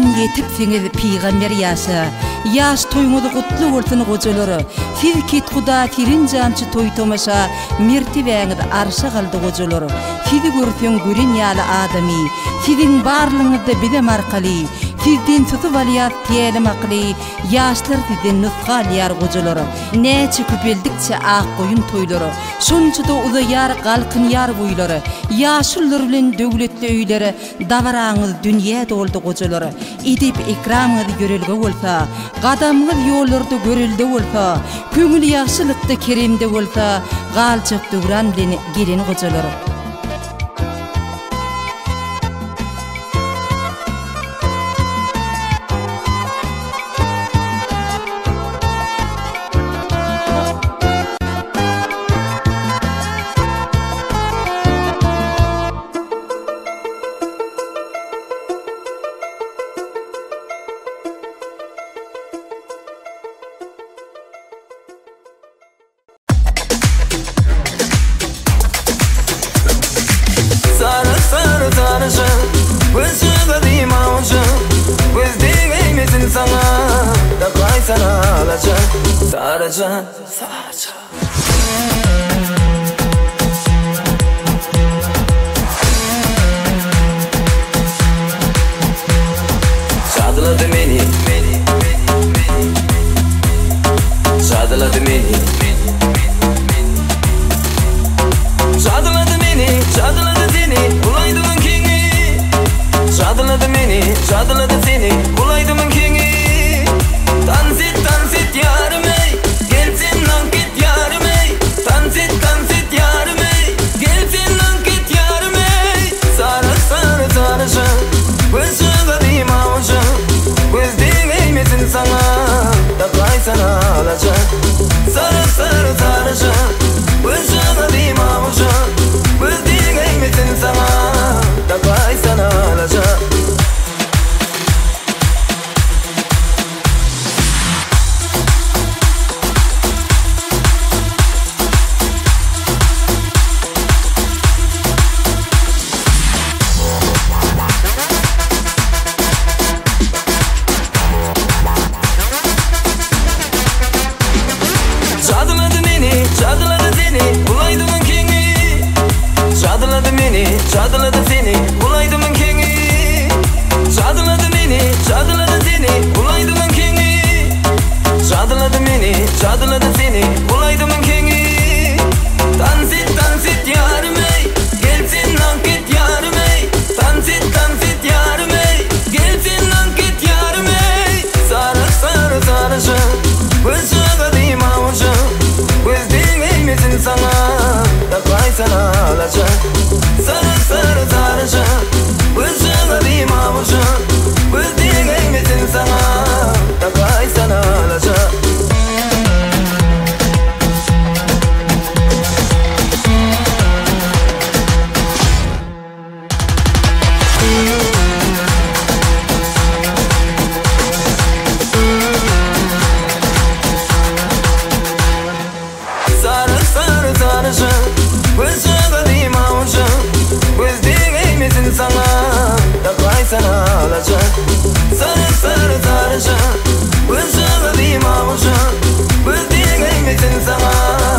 gün ýetipsiňiz pygamber ýaşa, Ýaş toýuňyz gutly bolsun gojalar. Siz kethuda serenjamçy toý-tomaşa, Mertebäňiz arşa galdy gojalar. Sizi görseň gören ýaly adamy, Siziň barlygyňyzda bizem arkaly. Sizden susup alýas tälim-akyly, Ýaşlar sizden nusga alýar gojalar. Näçe köpeldikçe ak goýun toýlary, Şonça-da uzaýar, galkynýar boýlar. Ýaşulular bilen döwletli öýler, Dabaraňyz dünýä doldy gojalar. Edep-ekramyňyz ýörelge bolsa, Gadamyňyz ýollarda görelde bolsa, Köňül ýagşylykda, keremde bolsa, Galjak döwran bilen gelen gojalar. Sary sary saryja Gözjagazym awja Göz degmesin saňa Takaýsana alaja Saryja saryja Jadylady meni Jadylady meni Jadylady meni, jadylady seni Bulaýdymyň kiňi Jadylady meni, jadylady seni Bulaýdymyň kiňi Tans et, tans et ýarym eý Gel sen aňk et ýarym eý Tans et, tans et ýarym eý Gel sen aňk et ýarym eý Sary, sary, saryja Gözjagazym awja Göz degmesin saňa Takaýsana alaja Sary, sary, saryja Gözjagazym awja Göz degmesin saňa Takaýsana alaja. Jadylady meni, jadylady seni Bulaýdymyň kiňi Jadylady meni, jadylady seni Bulaýdymyň kiňi Jadylady meni, jadylady seni Bulaýdymyň kiňi Jadylady meni, jadylady seni Bulaýdymyň kiňi Tans et, tans et ýarym eý Gel sen aňk et ýarym eý Tans et, tans et ýarym eý Gel sen aňk et ýarym eý Sary, sary, saryja Gözjagazym awja Göz degmesin saňa Takaýsana alaja Sary, sary, saryja Gözjagazym awja Göz degmesin saňa Takaýsana alaja. Sary sary saryja Gözjagazym awja Göz degmesin saňa Takaýsana alaja Sary sary saryja Gözjagazym awja Göz degmesin saňa.